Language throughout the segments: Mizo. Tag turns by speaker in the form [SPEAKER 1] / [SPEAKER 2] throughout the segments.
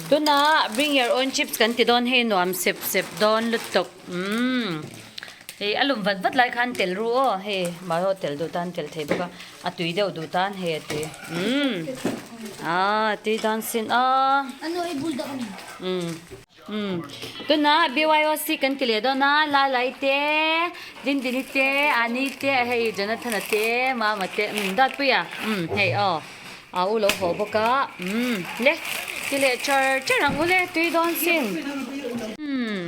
[SPEAKER 1] Tunah bring your own chips kan ti dawn hei nuam sep sep dawn lutuk umm hei a lum vat vat lai khan tel ru aw hei mahse tel duh tan tel thei bawk a a tui deuh duh tan hei a tui umm ah tui dawn sin aw umm. Umm tunah BYOC kan ti leh dawn a, Lalai te, Dindini te, Ani te, hei Jonathana te, Mama te, umm Dawtpuia umm hei aw a u lo haw bawk a, umm le ti leh char char ang u le tui dawn sin umm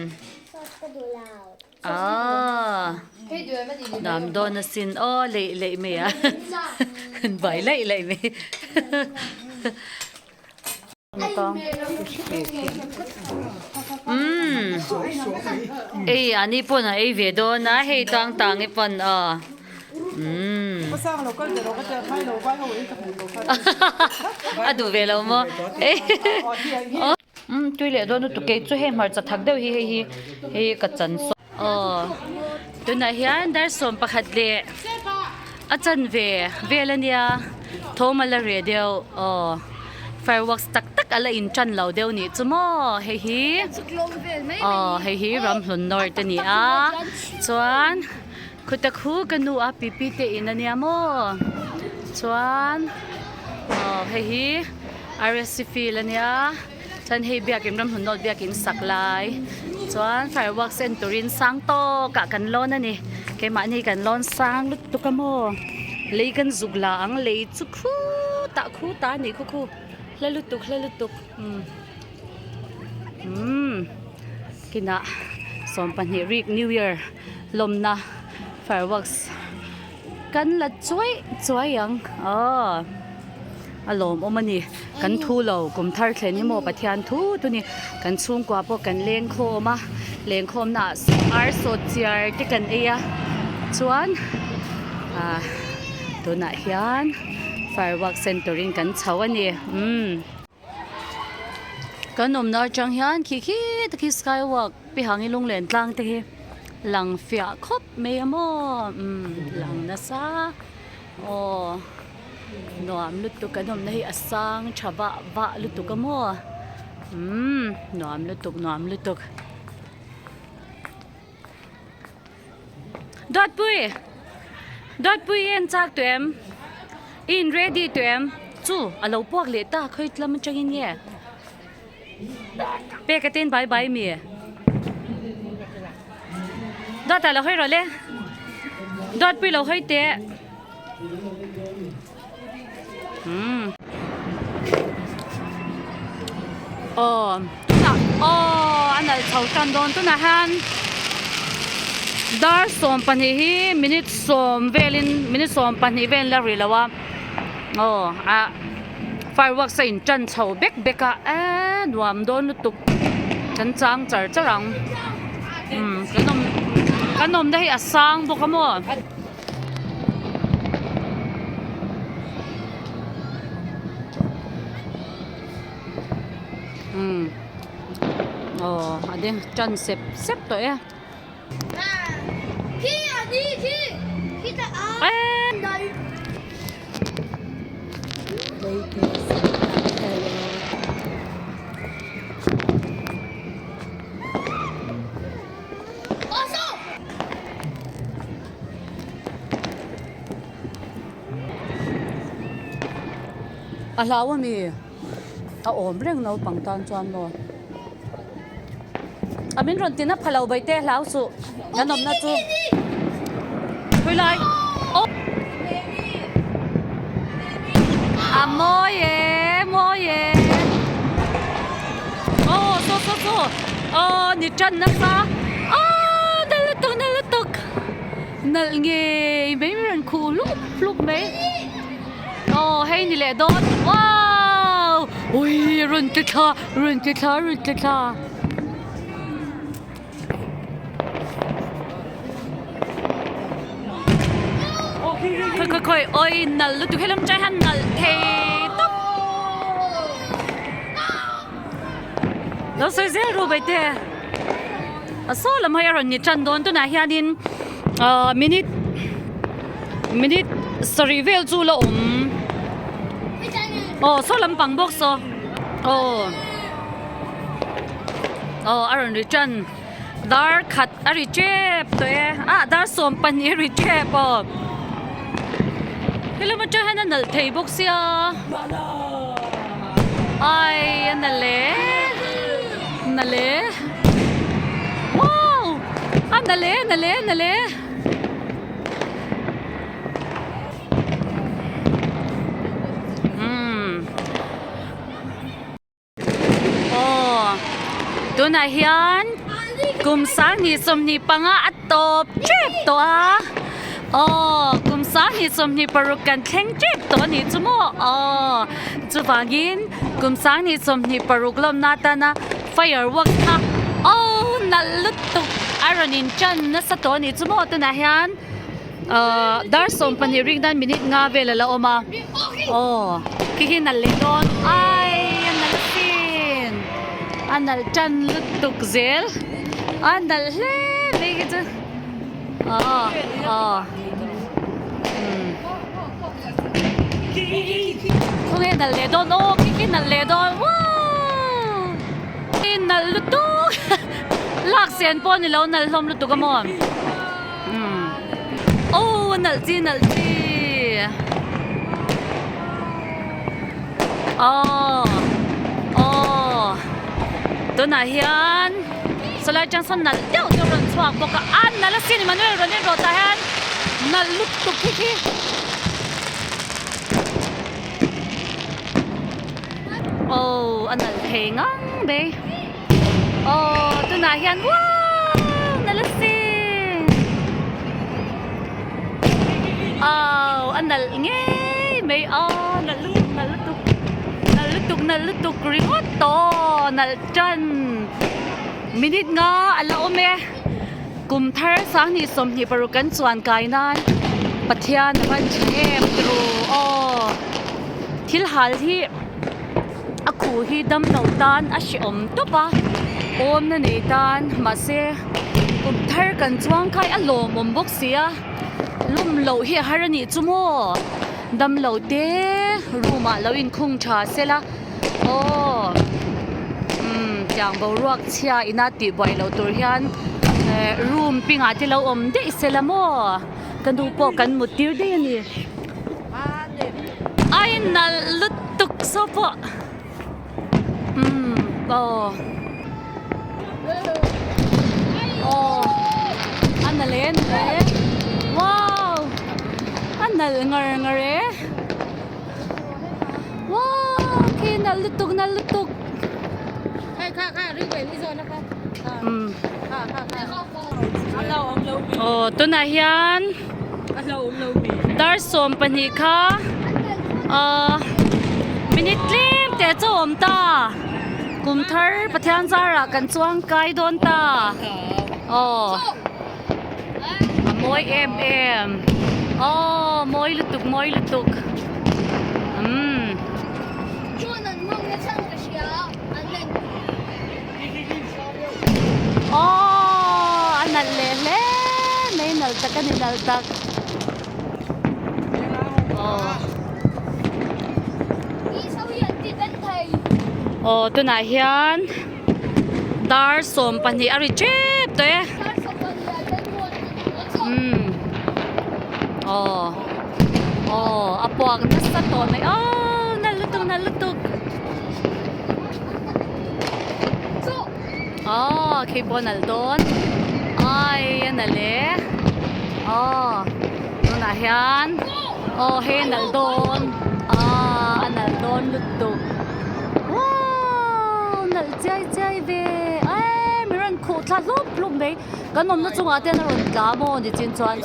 [SPEAKER 1] aaa nuam dawn asin aw leih leih mai a vai laih laih mai. Umm ei ani pawn a ei ve dawn a hei tang tang i pawn aw umm a duh ve lo maw umm tui leh dawn lutuk kei chu hei hmarcha thak deuh hi hei hi hei ka chan sawn aw tunah hian dar 11 leh a chanve vel ania thawm a la reh deuh aw fireworks tak tak a la in tan lo deuh nih chu maw hei hi aw hei hi ramhlun north a ni a chuan khuta khu ka nu a pipi te in ania maw chuan aw hei hi RSC field ania chuan hei biakin ramhlun north biakin sak lai chuan fireworks en turin sang tawk ah kan lawn a ni keimahni kan lawn sang lutuk a maw lei kan zuk la ang lei chu khutah khutah a nih khu khu hla lutuk hla lutuk umm umm kinah 12 rik new year lawmna fireworks kan la chuai chuai ang aw. A lawmawm a ni. Kan thu lo kum thar thlen hi maw Pathian thu thu ni. Kan chhungkua pawh kan lengkhawm a, lengkhawmna ah ar sawt chiar te kan ei a. Chuan ah tunah hian firework center in kan chho a ni. Umm. Kan awmna atang hian khi khi te khi skywalk pi hangin lunglen tlang te hi lang fiah khawp mai a maw. Umm lang nasa. Aw nuam lutuk an awmna hi a sang tha vah vah lutuk a maw umm nuam lutuk nuam lutuk Dawtpui Dawtpui i en chak tawh em i in ready tawh em chu a lo puak leh ta khawi lam atangin nge pek a ten bai bai mi Dawt ah lo hawi rawh le Dawtpui lo hawi teh umm aw tunah aw a nalh chho tan dawn tunah hian dar 12 hi minute 10 velin minute 12 vel la ri lo a aw ah fireworks a in tan chho bek bek a eee nuam dawn lutuk kan chang char char ang umm kan awm kan awmna hi a sang bawk a maw. Umm aw a ding tan sep sep tawh e. A hlau ami a awm reng naupang tan chuan maw a min rawn tina pha lo bai te hlau suh kan awmna chu khawi lai aw a mawi e mawi e aw saw saw saw aw ni tan nasa aw nalh lutuk nalh lutuk nalh ngei mai mai rawn khuh hlup hlup mai aw hei ni leh dawn wow ui rawn ti thla rawn ti thla rawn ti thla. Khoi khoi khoi oi nalh lutuk helam chai hian nalh thei tawp lo sawi zel ru baite a saw lam hi a rawn ni tan dawn tunah hianin ahh minute minute sarih vel chu la awm aw saw lampang bawk saw. Aw aw a rawn ri tan dar khat a ri tep tawh e ah dar 12 a ri tep aw helama tang hian a nalh thei bawk sia ai a nalh e nalh e wow a nalh e nalh e nalh e. Umm aw tunah hian kum 2025 a tawp tep tawh a aw kum 2026 kan thleng tep tawh a nih chu maw aw chuvangin kum 2026 lawmna atana fireworks kha aw nalh lutuk a rawn in tan nasa tawh a nih chu maw tunah hian. Ahh dar 12 ring dan minute nga vel a la awm a aw khi khi nalh leh dawn ai a nalh asin a nalh tan lutuk zel a nalh hle mai khi chu aw aw umm khawnge nalh leh dawn aw khi khi nalh leh dawn wow khi nalh lutuk lak sen pawh ni lo nalh hlawm lutuk a maw. Aw a nalh chi nalh chi aw aw tunah hian sawlai atang sawn nalh deuh deuh rawn chhuak bawk a a nalh asin Emmanuel rawn en rawh tah hian nalh lutuk khi khi aw a nalh thei ngang mai. Aw tunah hian wow nalh asin aw a nalh ngei mai a nalh lutuk nalh lutuk nalh lutuk nalh lutuk ringawt tawh nalh tan minute nga a la awm e kum thar 2026 kan chuan kai nan Pathian a van tha em turu aw thil hal hi. A khuh hi damlo tan a hrehawm tawp a awmna nei tan mahse kum thar kan chuang khai a lawmawm bawk si a lum loh hi a har a nih chu maw damlo te room ah lo inkhung tha sela aw umm tiang boruak chhia ina tih buai loh tur hian eh room pingah te lo awm daih sela maw ka nu pawh kan mut tir daih a ni. A inalh lutuk saw pawh umm aw aw a nalh e a nalh e wow a nalh ngar ngar e wow khi nalh lutuk nalh lutuk umm aw tunah hian. Dar 12 kha ahh minute tlem te chu a awm ta kum thar Pathian zarah kan chuang kai dawn ta aw a mawi em em aw mawi lutuk mawi lutuk umm. Aww a nalh leh hle mai nalh tak a ni nalh tak aw aw tunah hian dar 12 a ri tep tawh e umm aw aw a puak nasa tawh mai aw nalh lutuk nalh lutuk. Aw khi pawh a nalh dawn ai a nalh e aw tunah hian aw hei a nalh dawn aw a nalh dawn lutuk wow nalh chiai chiai ve eee mi rawn khuh thla hlup hlup mai kan awmna chungah te hian a rawn tla maw nichin chuan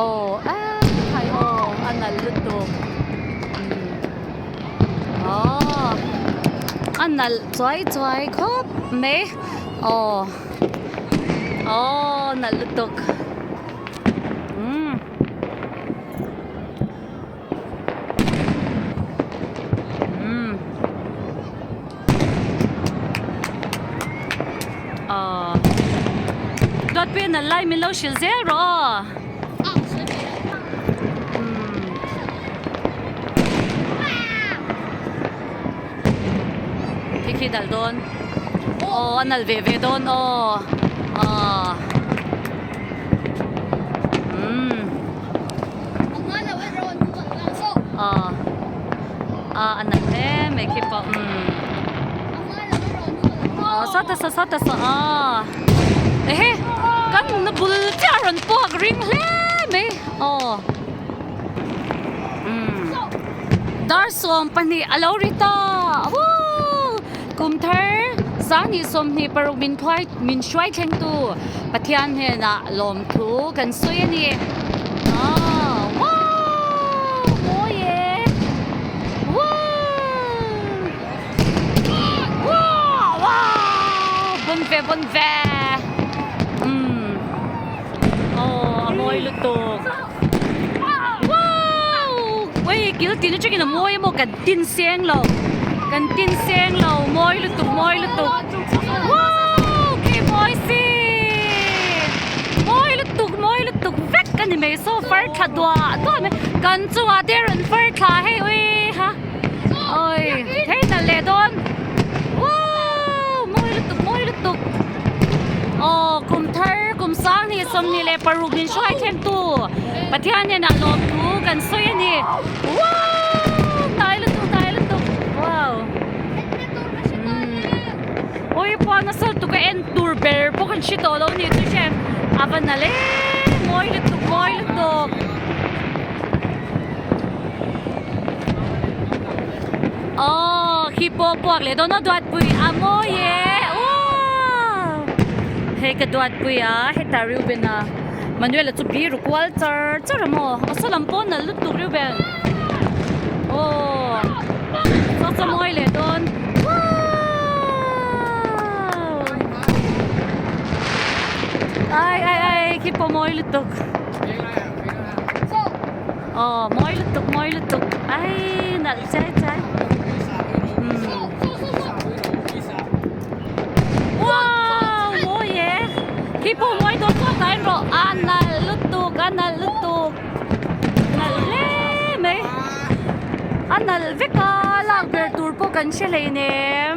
[SPEAKER 1] aw eee khai aw a nalh lutuk. Aww a nalh chuai chuai khawp mai aw aww nalh lutuk umm umm aw dawtpui a nalh lai min lo hrilh zel rawh aw. Khi khi nalh dawn. Aw a nalh ve ve dawn aw. Aw. Umm. Aw. Aw a nalh hle mai khi pawh umm. Aw sawta saw sawta saw aw. Ehe kan bul chiah a rawn puak ring hle mai aw. Umm. Dar 12 a lo ri ta. Woo! Kum thar 2026 min thuai min hruai thleng tu Pathian hnenah lawmthu kan sawi a ni. Aw wow! Mawi e! Woo! Wow! Wow! Bon ve bon ve! Umm. Aw a mawi lutuk. Wow! Ui kil tin atangin a mawi emaw kan tin seng lo kan tin seng lo mawi lutuk mawi lutuk wow khi mawi si mawi lutuk mawi lutuk vek a ni mai saw far thla duah duah mai kan chungah te rawn far thla hei ui ha oi thei nalh leh dawn wow mawi lutuk mawi lutuk. Aw kum thar kum 2026 min hruai thleng tu Pathian hnenah lawmthu kan sawi a ni wow hnai lutuk hnai lutuk wow umm ui pawh nasa lutuk a en tur ber pawh kan hre tawh lo a ni chu hre a va nalh em mawi lutuk mawi lutuk. Aw khi pawh puak leh dawn a duatpui a mawi e uaw hei ka duatpui a heta Reuben a Manuel-a chu biru kual char char a maw a saw lam pawh nalh lutuk Reuben aw saw saw mawi leh dawn uaw ai ai ai khi pawh mawi lutuk. Aw mawi lutuk mawi lutuk ai nalh chai chai umm wow mawi e khi pawh mawi dawn pawh hnai rawh a nalh lutuk a nalh lutuk nalh hle mai a nalh vek a lak ber tur pawh kan hre hleinem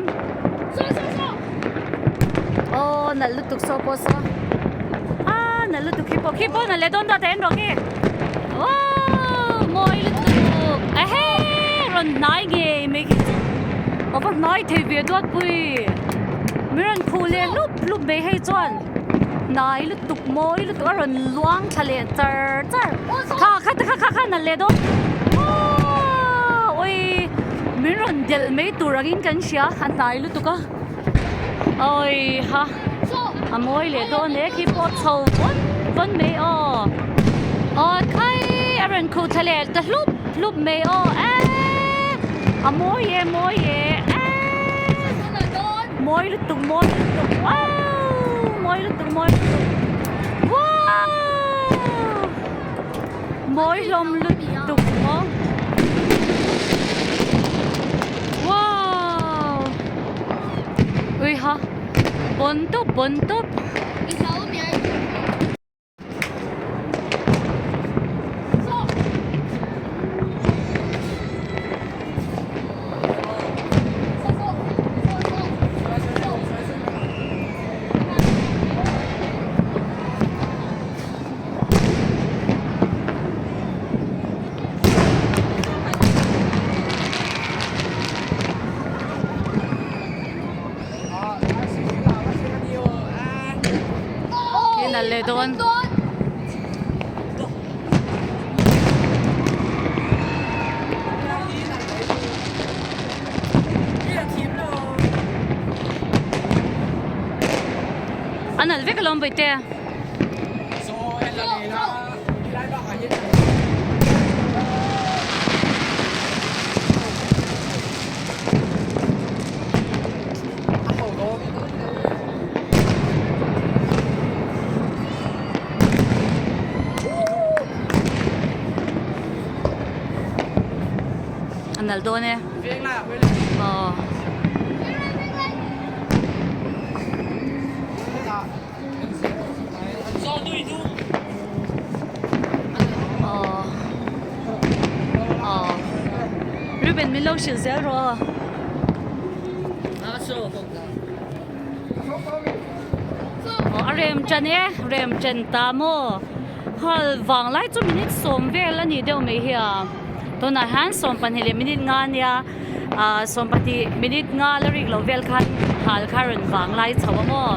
[SPEAKER 1] aw nalh lutuk saw pawh saw a nalh lutuk khi pawh khi pawh nalh leh dawn ta en rawh khi wow mawi lutuk ehe rawn hnai ngei mai khi chu a va hnai thei ve duat pui min rawn khuh leh hlup hlup mai hei chuan hnai lutuk mawi lutuk a rawn luang thla leh char char kha kha kha kha kha nalh leh dawn wow awii min rawn delh mai tur angin kan hria a hnai lutuk a awi ha a mawi leh dawn e khi pawh chho vawn vawn mai aw aw khai a rawn khuh thla leh ta hlup hlup mai aw eee a mawi e mawi e eee mawi lutuk mawi lutuk wow mawi lutuk mawi lutuk wow mawi hlawm lutuk maw wow ui ha bon tawp bon tawp. Nalh leh dawn. A nalh vek alawm Bawihte. A nalh dawn e. Aw. Aw aw Ruben min lo hrilh zel rawh aw. Aw a rem ṭan e, rem ṭan ta maw? Hal vanglai chu minute sawm vel a nih deuh mai hi a, tunah hian 12 leh minute nga ania ah 12 minute nga la rik loh vel khan hal kha a rawn vanglai chho a maw?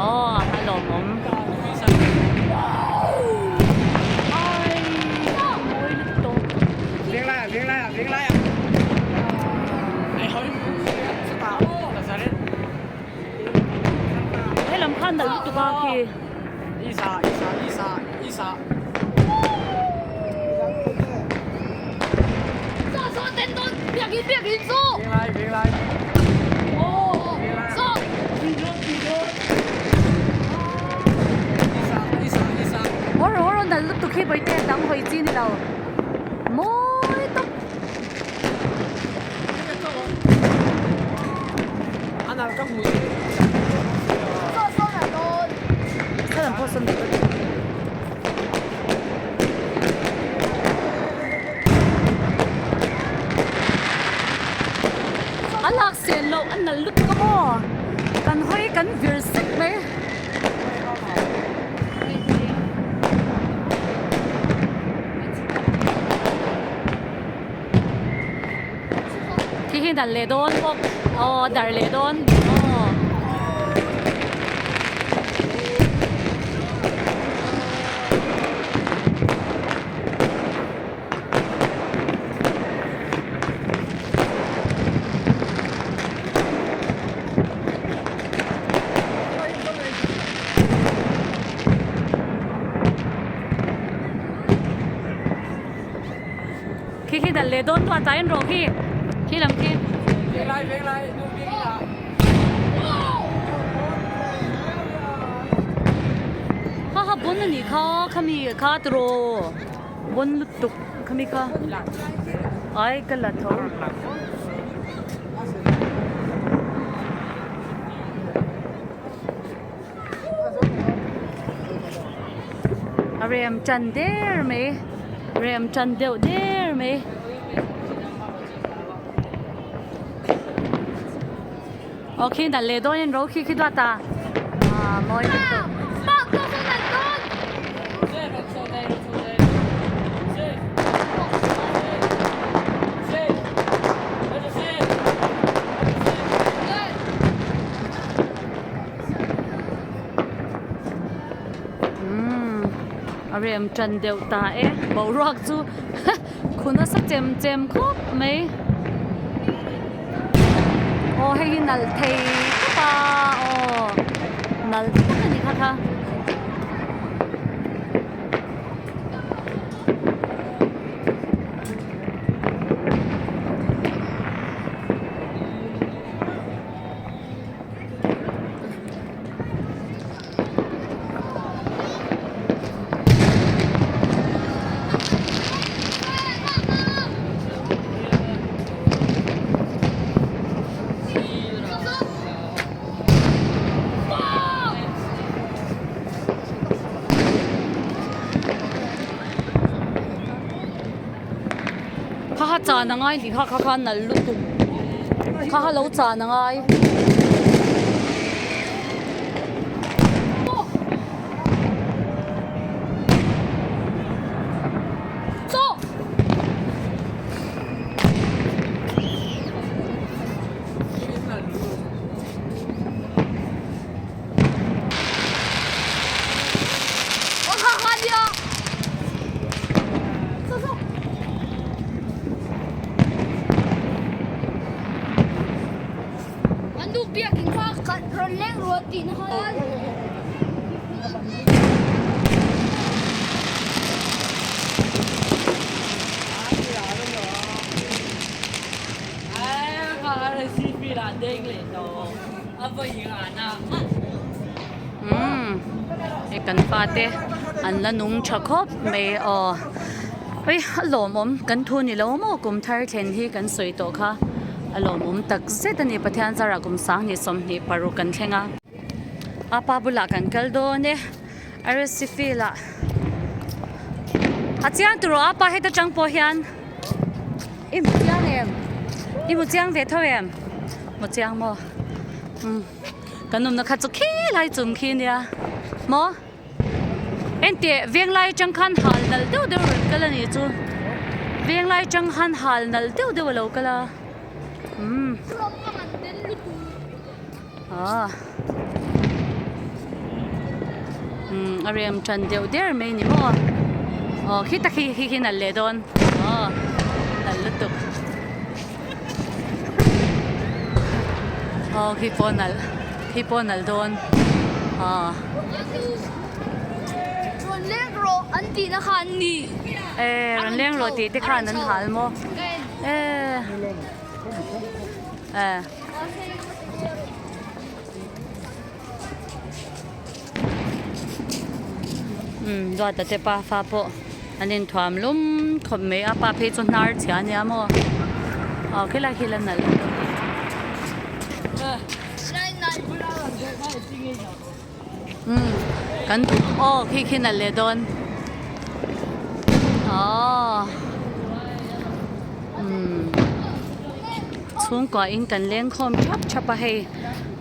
[SPEAKER 1] Aw a lawmawm. Helam khan nalh lutuk a khi. Hawr hawr a nalh lutuk hi bawihte dang hawi chi ni lo mawi tawp. A lak sen loh a nalh lutuk a maw kan hawi kan vir sek mai. Khi hi dal leh dawn bawk aw dar leh dawn aw. Khi khi dal leh dawn tuah tain rawh khi khi lam khi. Ha ha bon a nih kha khami kha tiraw bon lutuk khami kha ai ka la tho. A rem tan der mai rem tan deuh der mai. Aw khi nalh leh dawn in ro khi khi duat a ah mawi lutuk. Umm a rem tan deuh ta e boruak chu khu nasa chem chem khawp mai aw hei hi nalh thei tawp a aw nalh tak a ni kha kha. Kha kha chan a ngai tih kha kha kha nalh lutuk kha kha lo chan a ngai. Umm hei kan fate an la nung tha khawp mai aw hei a lawmawm kan thu ni lo maw kum thar thlen hi kan sawi tawh kha a lawmawm tak zet a ni Pathian zarah kum 2026 kan thleng a a pa bulah kan kal dawn e a recipe lah a chiang tur aw a pa heta tang pawh hian. I hmu chiang em? I hmu chiang ve tho em? Hmu chiang maw? Umm. Kan awmna kha chu khi lai chung khi nia maw engteh venglai atang khan hal nalh deuh deuh rawn kal a nih chu venglai atang khan hal nalh deuh deuh a lo kal a umm ah umm a rem tan deuh der mai a ni maw aw khi tak hi khi khi nalh leh dawn aw nalh lutuk. Aw khi pawh nalh khi pawh nalh dawn aw.
[SPEAKER 2] Rawn leng rawh an tih na kha an ni.
[SPEAKER 1] E rawn leng rawh tih te khan an hal maw e e. Umm Duata te pa fa pawh an inthuam lum khawp mai a pa phei chu hnar chhia a nia maw aw khilai khi la nalh umm kan aw khi khi nalh leh dawn aww umm chhungkua in kan leng khawm thap thap a hei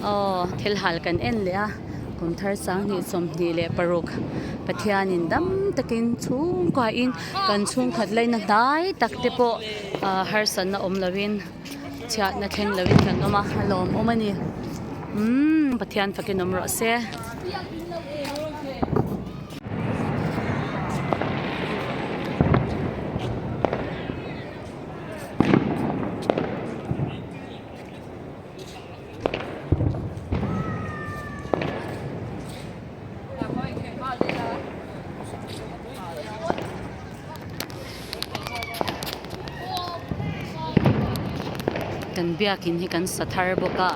[SPEAKER 1] aw thil hal kan en leh a. Kum thar 20 26 Pathianin dam takin chhungkuain kan chhungkhat laina hnai tak te pawh ah harsatna awm lovin chhiatna thleng lovin kan awm a a lawmawm a ni umm Pathian fakin awm rawh se. Kan biakin hi kan sa thar bawk a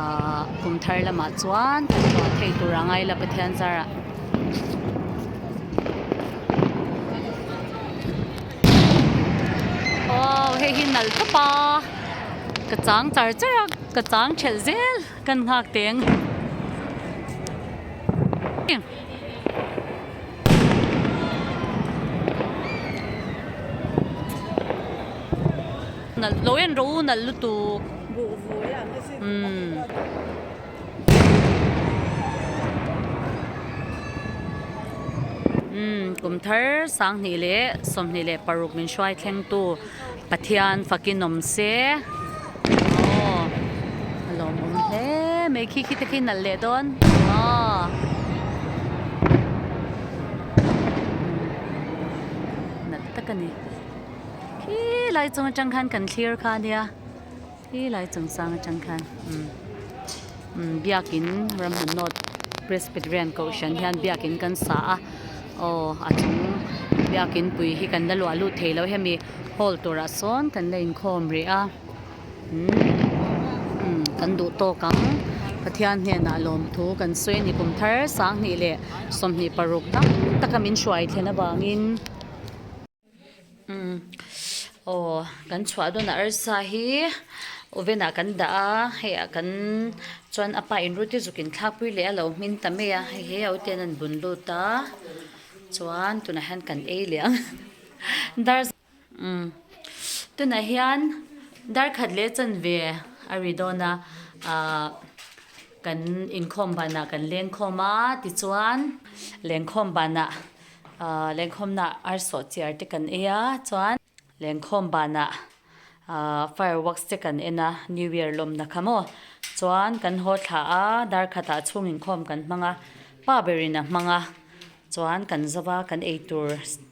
[SPEAKER 1] ahh kum thar lamah chuan kan chhuah thei tur a ngai la Pathian zarah. Aw hei hi nalh khawp a ka chang char char a ka chang thelh zel kan nghak teng. Nalh lo en rawh u nalh lutuk umm. Umm kum thar 2026 min hruai thleng tu Pathian fakin awm se aw a lawmawm hle mai khi khi te khi nalh leh dawn aw nalh tak a ni khi lai chung atang khan kan thlir kha ania. He lai chungchang atang khan umm umm biakin Ramhlun North Presbyterian Kohhran hian biakin kan sa a aw a chung biakin pui hi kan la luah lut thei lo hemi hall turah sawn kan la inkhawm rih a umm umm kan duh tawk ang Pathian hnenah lawmthu kan sawi a ni kum thar 2026 tam taka min hruai thlen avangin. Umm aw kan chhuah dawnah arsa hi oven ah kan dah a hei ah kan chuan a pa in ruti zuk in thlak pui leh a lo hmin ta mai a hei hi a uten an bun lut a chuan tunah hian kan ei leh ang dar umm tunah hian dar khat leh chanve a ri dawn a ahh kan inkhawm banah kan lengkhawm a tichuan lengkhawm banah. Ahh lengkhawmna ar sawh chiar te kan ei a chuan lengkhawm banah ahh fireworks te kan en a new year lawmna kha maw chuan kan haw thla a dar khatah chhung inkhawm kan hmang a pa berin a hmang a chuan kan zova kan eitur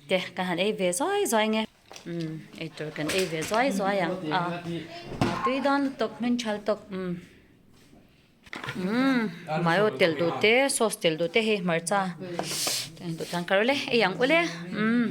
[SPEAKER 1] te kan han ei ve zuai zuai nge umm eitur kan ei ve zuai zuai ang a tui dawn lutuk hmin thal tawk umm. Umm mayo tel duh te sauce tel duh te hei hmarcha duh tan ka rawlh e ei ang ule umm.